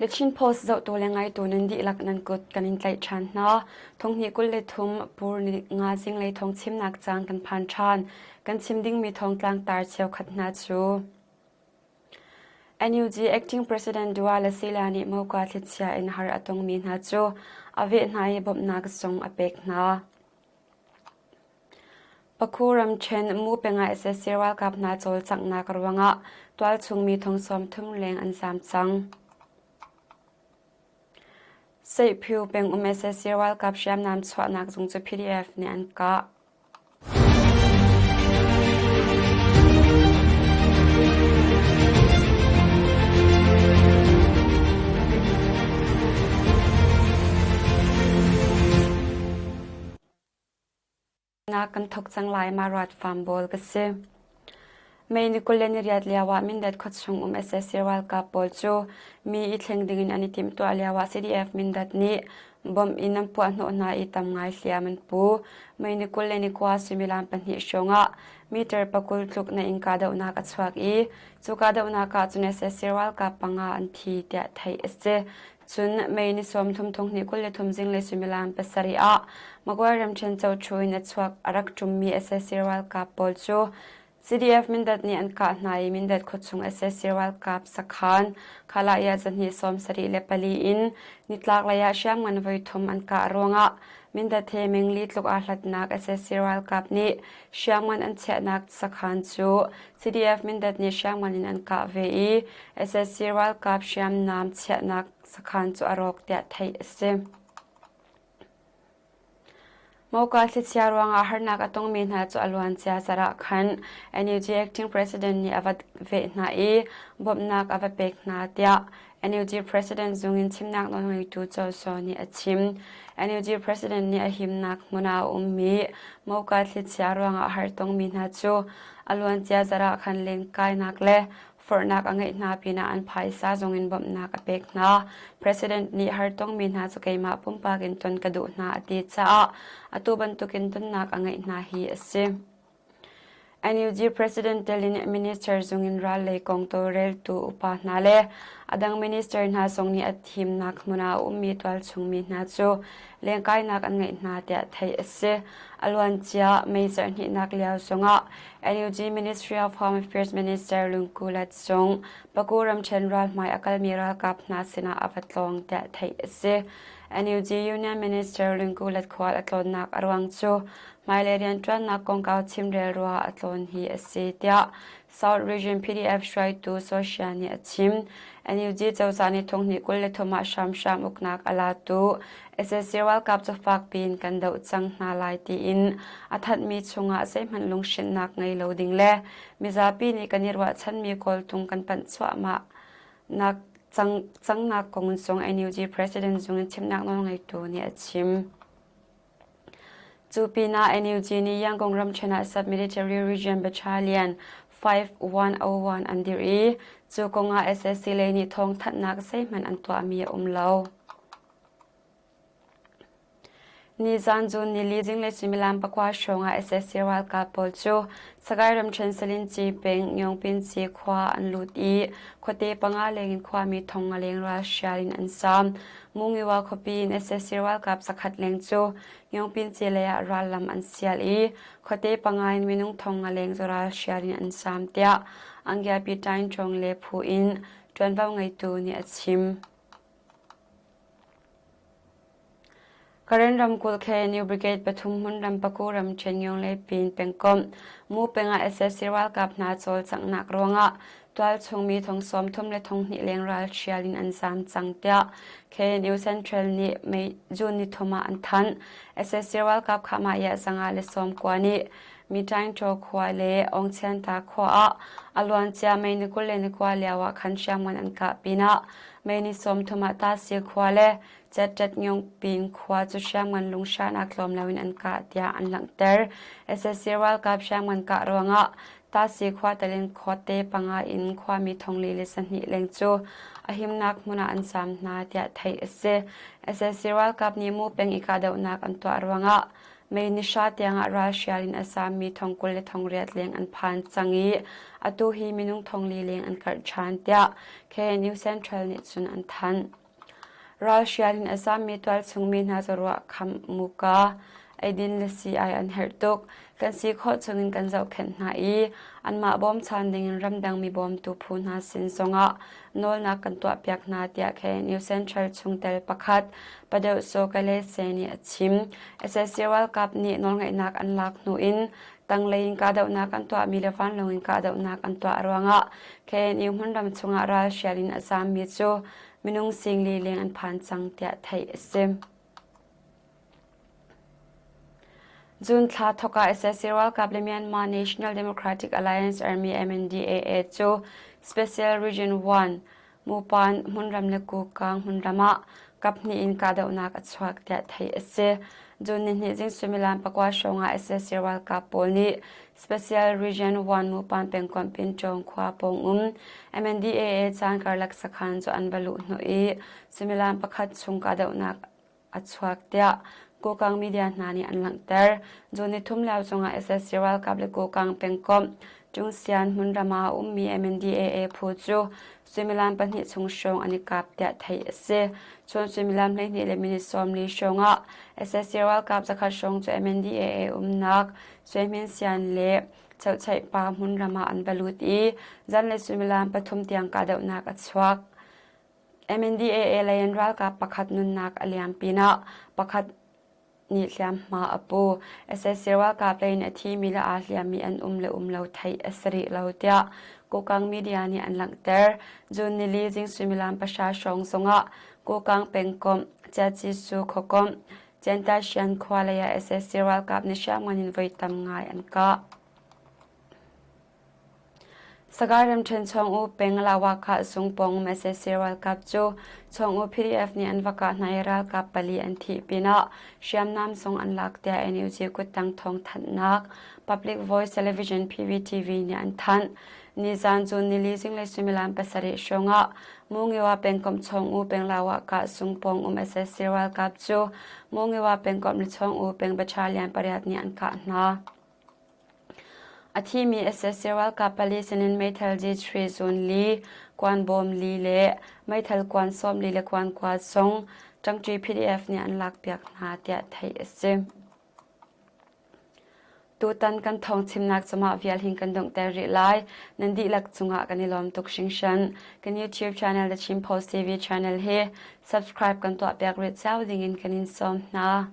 The Chin Post zohtu le ngaitu nan dihlak nan kut kan in tlaih ṭhan hna. Thonghnih 23 pur ni nga zinglei thawng chimnak caan kan phan ṭhan. Kan chim dingmi thawngtlang tar cheukhat hna cu NUG Acting President Dua Lasila nih Moka thlichia in har a tongmi hna cu a veh hna i bawmhnak zong a pek hna. Pakhu ramṭhen Mu peng ah sac ralkap hna cawlcanghnak ruangah tualchung mi thong 30 leng an zaam cang. Seihphu peng um sac ralkap hriamnam chuahnak zung cu PDF nih an kah. Nak kan thok cang lai ma ruat farm bawl ka si. May ni 28 lio ah Mindat khuachung um sac ralkap pawl cu mi i thleng ding in an i timhtuah lio ah CDF Mindat nih bomb in an puah hnawh hna i tam ngai hliam an pu. May ni 29 suimilam pahnih hrawng ah meter pakul tluk na in kahdohnak a chuak i cu kahdohnak ah cun sac ralkap panga an thi tiah theih a si. Cun May ni 30 thonghnih 23 zinglei suimilam pasarih ah Magway ramṭhen coṭhu in a chuak a rak ṭummi sac ralkap pawl cu CDF Mindat nih an kah hna i Mindat khuachung sac ralkap sakhan Khalaya zahnih 74 in nitlaklei ah hriamngan voithum an kah ruangah Mindat he mengli tluk aa hlatnak sac ralkap nih hriamngan an chiahnak sakhan cu CDF Mindat nih hriamngan in an kah ve i sac ralkap hriamnam chiahnak sakhan cu a rawk tiah theih a si. Moka thlichia ruangah harnak a tongmi hna cu a luancia zarh ah khan NUG acting president nih a va veh hna i bawmhnak a va pek hna tiah NUG president zung in chimnak nawlngeitu Cho Saw nih a chim. NUG president nih a himnak hmun ah a ummi Moka thlichia ruangah har tongmi hna cu a luancia zarh ah khan lengkainak le forhnak a ngeih hna pinah an phaisa zong in bawmhnak a pek hna. President nih har tongmi hna cu keimah pumpak in ton ka duh hna a ti caah atu bantukin tonnak a ngeih hna hi a si. NUG President tel in Minister zung in ral lei kong tawlreltu upa hna le a dang minister hna zong nih a thimnak hmun ah a ummi tualchung mi hna cu lengkainak an ngeih hna tiah theih a si. A luancia May zarhhnihnak lio zongah NUG Ministry of Home Affairs Minister Lungku Lat zong Paku ramṭhen ralhmai a kalmi ralkap hna sinah a va tlawng tiah theih a si. NUG Union Minister Lungku Lat khual a tlawnnak a ruang cu Hmailei rianṭuannak kongkau chimrel ruah a tlawn hi a si, tiah South Region PDF hruaitu Socia nih a chim. NUG cozah nih thonghnih 23 ah hramhram uknak a latu sac ralkap cu fakpi in kan doh cang hna lai tiin a thanhmi chungah zeihmanh lunghrinhnak ngei lo ding le mizapi nih kan i ruahchanmi kawltung kan panh cuahmah nak cangnak kong zong NUG President zung in chimnak nawlngeitu nih a chim. Cu pinah NUG nih Yangon ramṭhen ah Sub-Military Region Battalion 5101 an dirh i cu kong ah sac lei nih thawngthanhnak zeihmanh an tuahmi a um lo. Nizan June nili zinglei suimilam pakua hrawng ah sac ralkap pawl cu Sagaing ramṭhen Salinci peng Ngyongpinci khua an lut i khuate panga leng in khuami thong nga leng ralhrial in an zaam. Mungiwa khuapi in sac ralkap zakhat leng cu Ngyongpinci lei ah rallam an sial i khuate panga in minung thong nga leng cu ralhrial in an zaam tiah Angyapi Ṭaingṭawng le phu in ṭuanvo ngeitu nih a chim. Karen ramkulh KNU Brigade pathum hmunram Paku ramṭhen Ngyonglei Pin pengkomh Mu peng ah sac ralkap hna cawlcanghnak ruangah tualchung mi thong 32 leng ralhrial in an zaam cang tiah KNU Central nih May June ni thum ah an thanh. Sac ralkap khahmah yah 190 nih Mitaingṭaw khua le Aungchianta khua ah a luancia May ni 29 lio ah khan hriamngan an kah pinah May ni 30 ah Tasi khua le Cettet Ngyongpin khua cu hriamngan lunghranak tlawm loin an kah tiah an langhter. Sac ralkap hriamngan kah ruangah Tasi khua telin khuate panga in khuami thongli le sahnih leng cu a himnak hmun ah an zaam hna tiah theih a si. Sac ralkap nih Mu peng i kahdohnak an tuah ruangah. May ni hra tiangah ralhrial in a zaammi thong 28 leng an phan cang i atu hi minung 4,000 leng an karh ṭhan tiah KNU Central nih cun an thanh. Ralhrial in a zaammi tualchung mi hna cu ruahkham muka, eidin le sii-ai an herh tuk. Kan si khawh chungin kan zohkhenh hna i anmah bawmchan dingin ramdang mi bawmtu phu hna sin zongah nawlnak kan tuahpiak hna tiah KNU Central chungtel pakhat Padeuh Sokale Se nih a chim. SSC ralkap nih nawlngeihnak an lak hnu in tanglei in kahdohnak an tuahmi le vanlawng in kahdohnak an tuah ruangah KNU hmunram chungah ralhrial in a zaammi cu minung singli leng an phan cang tiah theih a si. June thla thawk ah sac ralkap le Myanmar National Democratic Alliance Army MNDAA cu Special Region 1 Mupan hmunram le Kukang hmunram ah kaphnih in kahdohnak a chuak tiah theih a si. June nihnih zing suimilam pakua hrawng ah sac ralkap pawl nih Special Region 1 Mupan pengkomh Pinṭawng khua pawng um MNDAA caan karlak sakhan cu an va luh hnawh i suimilam pakhat chung kahdohnak a chuak tiah Kokang media hna nih an langhter. June ni thum lio zongah SSC ralkap le Kokang pengkomh Tungsian hmunram ah a ummi MNDAA phu cu suimilam pahnih chung hrawng an i kap tiah theih a si. Cun suimilam 12 le minute 40 hrawng ah SSC ralkap zakhat hrawng cu MNDAA umnak Suihminsian le Chohcheih pa hmunram ah an va lut i zanlei suimilam pathum tiang kahdohnak a chuak. MNDAA lei in ralkap pakhat nunnak a liam pinah pakhat nih hliamhma a pu. SSC ralkap lei in a thimi le aa hliammi an um le um lo theih a si rih lo tiah Kokang media nih an langhter. June nili zing suimilam pahra hrawng zongah Kokang pengkomh Ciacisu khuakomh Ciantashian khua lei ah SSC ralkap nih hriamngan in voi tam ngai an kah. Sagaing ramṭhen Chawngu peng Lawakah zungpawng sac ralkap cu Chawngu PDF nih an va kah hna i ralkap pali an thih pinah hriamnam zong an lak tiah NUG kuttang thawngthanhnak Public Voice Television PVTV nih an thanh. Nizan cu nili zinglei suimilam pasarih hrawngah Mungiwa pengkomh Chawngu peng Lawakah zungpawng um sac ralkap cu Mungiwa pengkomh le Chawngu peng battalion pariat nih an kah hna. A thimi sac ralkap pali sinin meithal G3 zun li, kuan bawm li le meithal kuan 40 le kuan kua zong ṭangṭi PDF nih an lakpiak hna tiah theih a si. Tutan kan thawng chimnak cumah vial hin kan donghter rih lai. Nan dihlak cungah kan i lawm tuk hringhran. Kan YouTube channel The Chin Post TV channel hi subscribe kan tuahpiak rih cio dingin kan in sawm hna.